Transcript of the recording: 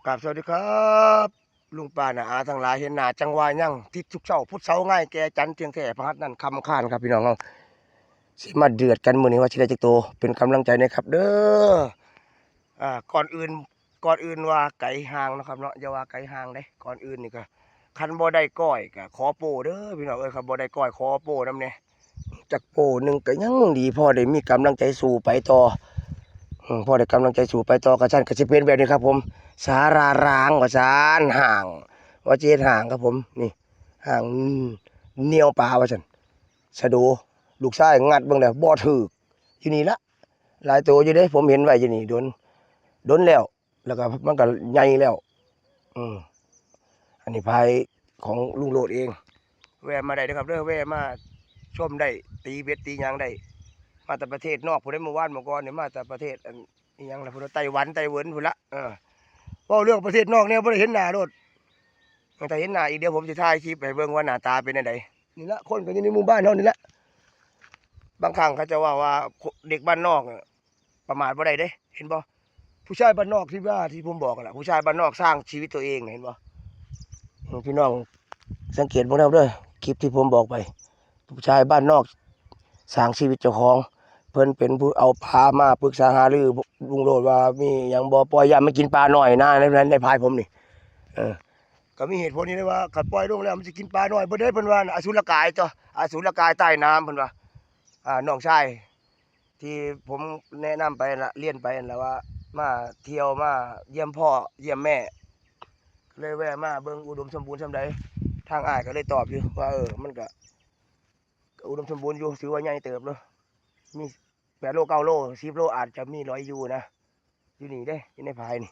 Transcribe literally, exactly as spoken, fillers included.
ครับ สวัสดีครับ ลุงป้าน้าอาทั้งหลาย เห็นหน้าจังว่ายัง ทิศทุกเช้า พุธเสาร์ง่ายแก่จันทร์ เที่ยงแท้พฤหัสนั่นค่ำคานครับพี่น้องเฮา สิมาเดือดกันมื้อนี้ว่าสิได้จักโต เป็นกำลังใจนะครับเด้อ อ่า ก่อนอื่น ก่อนอื่นว่าไกลห่างเนาะครับเนาะ อย่าว่าไกลห่างเด้ ก่อนอื่นนี่ก็ คันบ่ได้ก้อยก็ขอโป้เด้อพี่น้องเอ้ย คันบ่ได้ก้อยขอโป้นำแหน่ จักโป้หนึ่งก็ยังดี พอได้มีกำลังใจสู้ไปต่อ อืม พอได้กำลังใจสู้ไปต่อ กะซั้นก็สิเป็นแบบนี้ครับผม สาราร้างว่าซั้น ห้าง ว่าสิเฮ็ดห้างครับผม นี่ ห้างเหนี่ยวปลาว่าซั้น สะโด ลูกชายงัดเบิ่งแล้วบ่ถืก อยู่นี่ละ หลายโตอยู่เด้ ผมเห็นไว้อยู่นี่ โดน โดนแล้ว แล้วก็มันก็ใหญ่แล้ว อืม อันนี้พายของลุงโลดเอง แวะมาได้เด้อครับเด้อ แวะมาชมได้ ตีเบ็ดตีหยังได้ มาแต่ประเทศนอกพุ้นเด้ เมื่อวานเมื่อก่อนนี่มาแต่ประเทศอัน อิหยังล่ะพุ้นเด้ ไต้หวัน ไต้หวันพุ้นละ เออ เว้าเรื่องประเทศนอกแนวบ่ได้เห็นหน้าโลด ถ้าเห็นหน้าอีก เดี๋ยวผมสิถ่ายคลิปให้เบิ่งว่าหน้าตาเป็นจั่งใด นี่ละ คนก็อยู่ในหมู่บ้านเฮานี่ละ บางครั้งเขาจะว่าว่า เด็กบ้านนอกอะ ประมาทบ่ได้เด้ เห็นบ่ ผู้ชายบ้านนอกที่ว่าที่ผมบอกนั่นล่ะ ผู้ชายบ้านนอกสร้างชีวิตตัวเองน่ะ เห็นบ่ อืม พี่น้องสังเกตเบิ่งนำเด้อ คลิปที่ผมบอกไป ผู้ชายบ้านนอกสร้างชีวิตเจ้าของ เพิ่นเป็นผู้เอาปลามาปรึกษาหารือลุงโลดว่ามีหยังบ่ ปล่อยย่านมันกินปลาน้อยนะ ใน ใน ในพายผมนี่ เออ ก็มีเหตุผลนี่เลยว่า คันปล่อยลงแล้วมันสิกินปลาน้อยเบิดเด้ เพิ่นว่าน่ะ อสุรกายตั๊ว อสุรกายใต้น้ำ เพิ่นว่า อ่า น้องชาย ที่ผมแนะนำไปนั่นละ เรียนไปนั่นละว่า มาเที่ยวมาเยี่ยมพ่อเยี่ยมแม่ เลยแวะมาเบิ่งอุดมสมบูรณ์ส่ำใด ทางอ้ายก็เลยตอบอยู่ว่า เออ มันก็ ก็อุดมสมบูรณ์อยู่ ถือว่าใหญ่เติบเลย มีแปดโล เก้าโล สิบโล อาจจะมีหลอยอยู่นะ อยู่นี่เด้ อยู่ในพายนี่